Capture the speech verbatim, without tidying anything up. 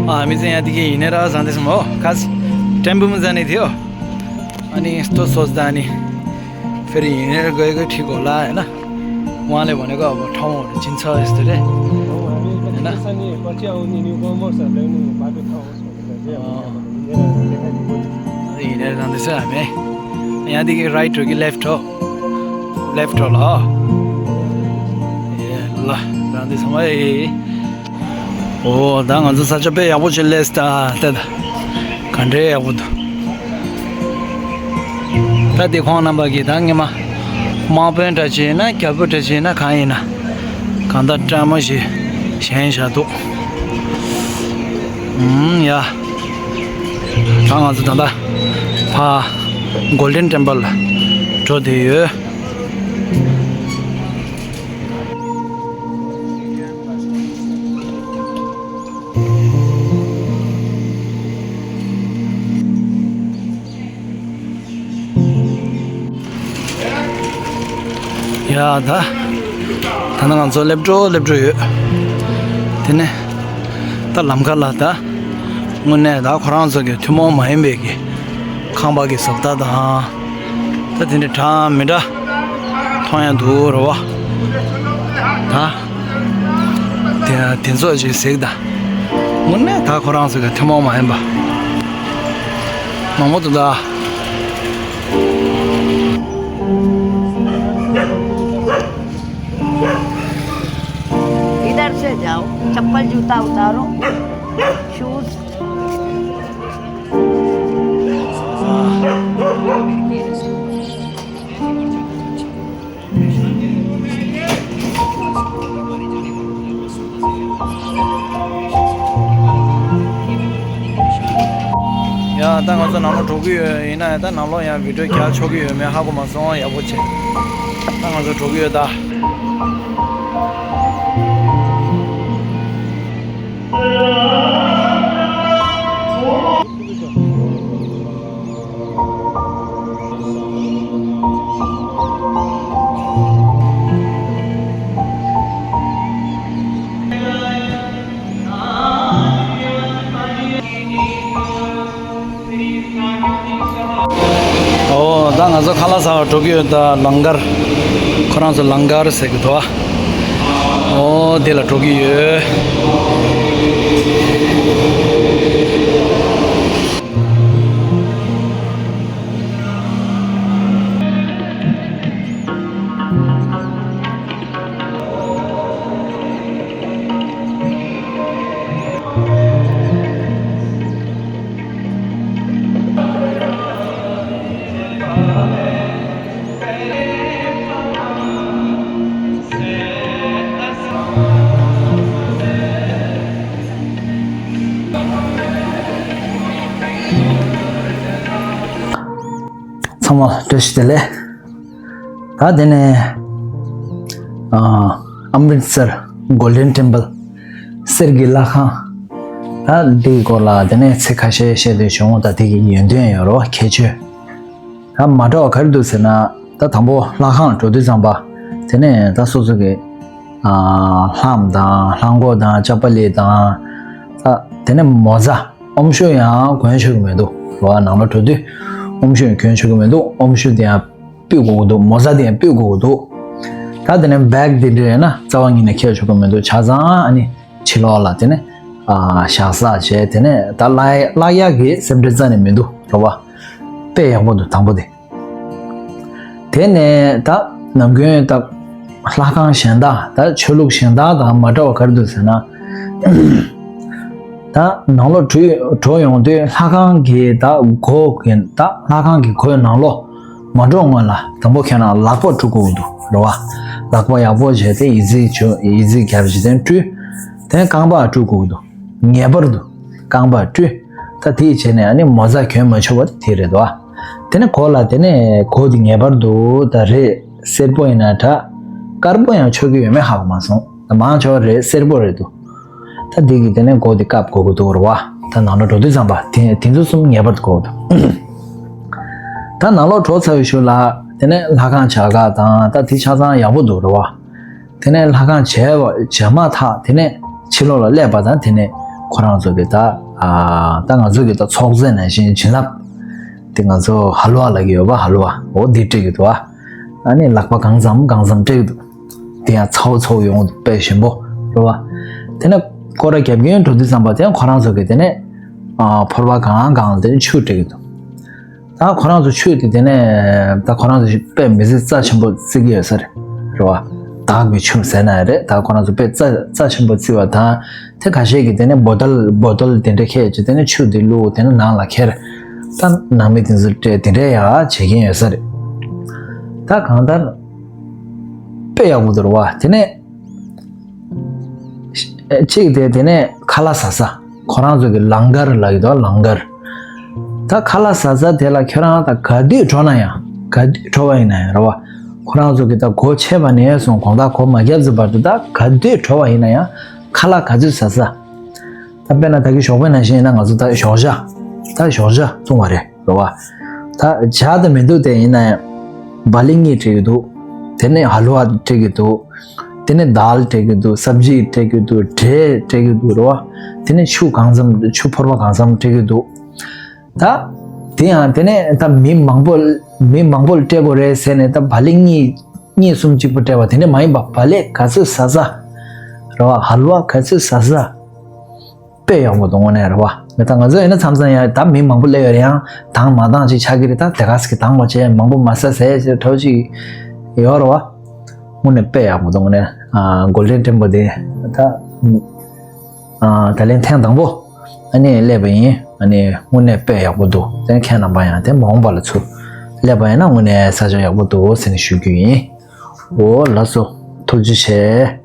ཨ་མི་ཚེ་ཡང་དེ་གའི་ཡིན་ནའི་ར་བཟང་དེ་སོང་ཨོ་ཁ་སི་ཊེམ་པོ་མི་ཟ་ནི་དེ་ཨོ། ཨ་ནི་ལྟོ་སོ་ཟ་ནི་ཕེ་རི་ཡིན་ནའི་ར་གོ་ཡི་གོ་ཁྲི་གོ་ལ་ཡ་ན་ཝང་ལེ་བོ་ནེ་གོ་ཨ་བོ་ཁྲ་ཝང་ར་ཅིན་ཚ་ཨེ་སི་ཏེ་རེ་ཡ་ན། ཡིན་ནའི་ར་བཟང་དེ་སོང་ཨ་མེ། ཡང་དེ་གའི་རའིཊ་འགྲོ་གི་ལེཕཊ་འགྲོ། ལེཕཊ་འགྲོ་ལ་ཨོ། ཡེ་ལ་རང་དེ་སོང་ཨེ། ཨོ་ད་ང་ཚོ་ས་ཆ་དཔེ་ཡག་པོ་ཅིག་སླེབས་ད་ལྟ་ད། ག་འདྲའི་ཡག་པོ་འདུག་ད་དེ་ཁོང་རྣམ་པ་གིས་ད་ངེད་མ་དམག་དཔོན་འདྲ་ཅིག་ཡིན་ན་རྒྱལ་པོ་འདྲ་ཅིག་ཡིན་ན་གང་ཡིན་ན་གང་ལྟར་བཀྲ་མོ་ཞིག་བཞེངས་བཞག་འདུག་ཨུམ་ཡ། ད་ང་ཚོ་ད་ལྟ་ཕ་གོལ་ཌེན་ཊེམ་པལ་འགྲོ་བསྡད་ཡོད། ཡ་ད། ད་ནི་ང་ཚོ་སླེབས་འགྲོ་སླེབས་འགྲོ་ཡོད། དེ་ནས་ད་ལམ་ཁ་ལ་ད་དངོས་གནས་ད་ཁོ་རང་ཚོ་གི་ཐུན་མོང་མ་ཡིན་པའི་གི་ཁང་པ་གི་བཟོ་ལྟ་དང་། ད་དེ་འདྲ་འདྲ་མི་འདྲ་མཐོང་ཡ་འདུག་རེད་བ། ད་དེ་དེ་ཚོ་ཅིག་གཟིགས་དང་། དངོས་གནས་ད་ཁོ་རང་ཚོ་གི་ཐུན་མོང་མ་ཡིན་པ་མང་པོ་འདུག་ད། इधर से जाओ, चप्पल जूता उतारो, शूज। ཡ་ད་ང་ཚོ་ནང་ལོགས་འགྲོ་གི་ཡོད། ཡིན་ན་ཡང་ད་ནང་ལོགས་ཡང་བི་ཌིའོ་རྒྱག་ཆོག་གི་ཡོད་མེད་ཧ་གོ་མ་སོང་། ཡག་པོ་བྱས། ད་ང་ཚོ་འགྲོ་གི་ཡོད་ད། ཨོ་ད་ང་ཚོ་ཁ་ལག་ཟ་བར་འགྲོ་གི་ཡོད། ད་ལང་ཀར། ཁོ་རང་ཚོ་ལང་ཀར་ཟེར་གི་འདུག་ཨོ་དེ་ལ་འགྲོ་གི་ཡོད། ཚང་མ་བཀྲ་ཤིས་བདེ་ལེགས། ད་དེ་ནས་ཨ་ཨམ་རིད་སར་གོལ་ཌེན་ཊེམ་པལ་གསེར་གྱི་ལྷ་ཁང་། ད་འདིའི་སྐོར་ལ་དེ་ནས་ཚིག་ཁ་ཤས་བཤད་དུས་བྱུང་། ད་དེ་གི་ཡོན་ཏན་ཡོད་རེད་བ། ཁྱད་ཆོས། ད་མ་འདྲ་བ་ག་རེ་འདུག་ཟེར་ན། ད་དང་པོ་ལྷ་ཁང་འགྲོ་དུས་ཙམ་པ་དེ་ནས་ད་སོ་སོ་གི་ཨ་ལྷམ་དང་ལྷམ་གོག་དང་ཅ་པ་ལི་དང་། ད་དེ་ནས་མོ་ཛ། ཨོམ་ཤུ་ཡང་གོན་ཆོག་གི་མི་འདུག་རེད་བ། ནང་ལ་འགྲོ་དུས་ཨོམ་ཤུ་ཡང་གྱོན་ཆོག་གི་མི་འདུག་ཨོམ་ཤུ་དེ་ཡང་ཕུད་དགོས་ཀྱི་འདུག་མོ་ཛ་དེ་ཡང་ཕུད་དགོས་ཀྱི་འདུག་ད་དེ་ནས་བེག་དེ་འདྲ་ཡིན་ན་རྩ་བ་ཉིད་ནས་འཁྱེར་ཆོག་གི་མི་འདུག་ཆ་ཚང་ཨ་ནི་ཕྱི་ལོགས་ལ་དེ་ནས་ཨ་བཞག་ས་བྱས། དེ་ནས་ད་བརླག་བརླག་ཡག་གི་སེམས་ཁྲལ་རྩ་ནས་མི་འདུག་རེད་བ། དཔེ་ཡག་པོ་འདུག་དང་པོ་དེ། དེ་ནས་ད་ནམ་རྒྱུན་ད་ལྷ་ཁང་གཞན་དག་ད་ཆོས་ལུགས་གཞན་དག་དང་མ་འདྲ་བ་ག་རེ་འདུག་ཟེར་ན། ད་ནང་ལོགས་འགྲོ་འགྲོ་ཡོང་དུས་ལྷ་ཁང་གི་ད་སྒོ་གི་ད་ལྷ་ཁང་གི་སྒོའི་ནང་ལོགས་མ་འགྲོ་སྔོན་ལ་དང་པོ་ཁྱེད་རང་ལག་པ་བཀྲུ་དགོས་འདུག་རེད་བ། ལག་པ་ཡག་པོ་བྱས་ཏེ་ཡི་ཙི་བྱུ་ཡི་ཙི་བརྒྱབ་བྱས་ཏེ་བཀྲུས། དེ་རྐང་པ་བཀྲུ་དགོས་འདུག་ངེས་པར་དུ་རྐང་པ་བཀྲུས། ད་དེ་བྱས་ནས་ཨ་ནི་མོ་ཛ་གྱོན་མ་ཆོག་པ་དེ་རེད་དོ། དེ་ནས་གོ་ལ་དེ་ནས་གོ་དེ་ངེས་པར་དུ་ད་རེད། སེར་པོ་ཡིན་ན་འདྲ། དཀར་པོ་ཡང་ཆོག་གི་ཡོད་མེད་ཧ་གོ་མ་སོང་། ད་མང་ཆོག་རེད། སེར་པོ་རེད་འདུག་ད་དེ་གི་དེ་ནས་གོ་དེ་བཀབ་དགོས་ཀྱི་འདུག་རེད་བ། ད་ནང་ལ་འགྲོ་དུས་ཙམ་པ་དེ་དེ་ཚོ་གསུམ་ངེས་པར་དུ་དགོས་ཀྱི་འདུག་ད་ནང་ལོགས་འགྲོ་ཚར་བའི་ཤུལ་ལ་དེ་ནས་ལྷ་ཁང་བྱ་ག་དང་ད་དེ་ཆ་ཚང་ཡག་པོ་འདུག་རེད་བ། དེ་ནས་ལྷ་ཁང་བྱས་པ་བྱས་མ་ཐག་དེ་ནས་ཕྱི་ལོགས་ལ་སླེབས་པ་དང་དེ་ནས་ ཁོ་རང་ཚོ་གི་ད་ཨ་ད་ང་ཚོ་གི་ད་ཚོགས་རྫས་ནང་བཞིན་བྱིན་རླབས་དེ་ང་ཚོ་ཧ་ལུ་བ་ལབ་ཀྱི་ཡོད་པ། ཧ་ལུ་བ་འོ་འདི་སྤྲད་ཀྱི་འདུག་ཨ། ཨ་ནི་ལག་པ་གང་ཙམ་གང་ཙམ་སྤྲད་ཀྱི་འདུག་དེ་ཡང་ཚ་བོ་ཚ་བོ་ཡོང་གི་འདུག་དཔེ་ཞིམ་པོ་རེད་བ། དེ་ནས་སྐོར་ར་རྒྱབ་ཀྱིན་འགྲོ་དུས་ཙམ་པ་དེ་ཡང་ཁོ་རང་ཚོ་གི་དེ་ནས་ཨ་ཕོར་པ་གང་གང་དེ་ནས་ཆུ་སྤྲད་ཀྱི་འདུག་ད་ཁོ་རང་ཚོ་ཆུ་དེ་དེ་ནས་ད་ཁོ་རང་ཚོ་དཔེ་མི་སྲིད་རྩ་ཆེན་པོ་བརྩི་གི་ཡོད་ས་རེད། རེད་བ། དྭགས་ཀྱི་ཆུ་ཟེར་ན་ཡང་རེད། ད་ཁོ་རང་ཚོ་དཔེ་རྩ་རྩ་ཆེན་པོ་བརྩི་བ་དང་། དེ་ཁ་ཤས་ཀྱིས་དེ་ནས་བོ་ཏལ་བོ་ཏལ་དེ་འདྲ་ཁྱེར་བྱས་དེ་ནས་ཆུ་དེ་བླུགས། དེ་ནས་ནང་ལ་ཁྱེར། ད་ནང་མི་དེ་ཚོ་སྤྲད། དེ་འདྲ་ཡང་བྱེད་ཀྱིན་ཡོད་ས་རེད། ད་གང་ལྟར་དཔེ་ཡག་པོ་འདུག་རེད་བ། དེ་ནས་གཅིག་དེ་དེ་ནས་ཁ་ལག་ཟ་ས། ཁོ་རང་ཚོ་གི་ལང་ཀར་ལབ་ཀྱི་འདུག་ལང་ཀར། ད་ཁ་ལག་ཟ་ས་དེ་ལ་ཁྱོད་རང་ད་ག་དུས་འགྲོ་ན་ཡང་། ག་དུས་འགྲོ་བ་ཡིན་ན་ཡང་རེད་བ། ཁོ་རང་ཚོ་གི་ད་སྒོ་ཕྱེ་བ་ནས་བཟུང་དགོང་དག་སྒོ་མ་བརྒྱབ་ཚེ་བར་དུ་ད་ག་དུས་འགྲོ་བ་ཡིན་ན་ཡང་ཁ་ལག་ག་ཚོད་ཟ་ས། ད་དཔེར་ན་ད་གི་ཞོགས་པའི་ནང་བཞིན་ཡིན་ན་ང་ཚོ་ད་ཞོགས་ཇ། ད་ཞོགས་ཇ་བཙོང་བ་རེད། རེད་བ། ད་ཇ་དང་མི་འདུག་དེ་ཡིན་ན་ཡང་བག་ལེབ་གཉིས་སྤྲད་ཀྱི་འདུག་དེ་ནས་ཧ་ལུ་བ་སྤྲད་ཀྱི་འདུག་དེ་ནས་དཱལ་སྤྲད་ཀྱི་འདུག་སབ་ཇི་སྤྲད་ཀྱི་འདུག་འབྲས་སྤྲད་ཀྱི་འདུག་རེད་བ། དེ་ནས་ཆུ་གང་ཙམ་ཆུ་ཕོར་པ་གང་ཙམ་སྤྲད་ཀྱི་འདུག་ད་དེ་ཡང་དེ་ནས་ད་མི་མང་པོ་མི་མང་པོ་ལ་སྤྲད་དགོས་རེད་ཟེར་ནས་ད་བག་ལེབ་གཉིས་གཉིས་གསུམ་གཅིག་པུ་སྤྲད་པ་དེ་འདྲ་མ་ཡིན་པ། བག་ལེབ་ག་ཚོད་ཟ་ས་རེད་བ། ཧ་ལུ་བ་ག་ཚོད་ཟ་ས། དཔེ་ཡག་པོ་འདུག་དངོས་གནས་རེད་བ། ད་ང་ཚོ་ཡིན་ན་མཚམས་མཚམས་ཡང་ད་མི་མང་པོ་སླེབས་ཡོད་རེད། ཡང་དྭངས་མ་དྭངས་ཅིག་ཆགས་ཀྱི་རེད། ད་དེ་ག་ཟེ་གི་དྭངས་མ་བྱས་མང་པོ་མ་ཟ་ཟེར་ཟེར་གྲོགས་ཅིག་ཡོད་རེད་བ། དངོས་གནས་དཔེ་ཡག་པོ་འདུག་དངོས་གནས་ཨ་གོལ་ཌེན་ཊེམ་པལ་དེ་ད་ཨ་ད་ལན་ཐེངས་དང་པོ་ཨ་ནི་སླེབས་པ་ཡིན། ཨ་ནི་དངོས་གནས་དཔེ་ཡག་པོ་འདུག་དེ་ཁྱེད་རྣམ་པ་ཡང་དེ་མ་འོངས་པ་ལ་ཚུར་སླེབས་པ་ཡིན་ན་དངོས་གནས་ས་ཆ་ཡག་པོ་འདུག་ཟེར་ནས་ཞུ་རྒྱུ་ཡིན། འོ་ལགས་སོ། ཐུགས་རྗེ་ཆེ།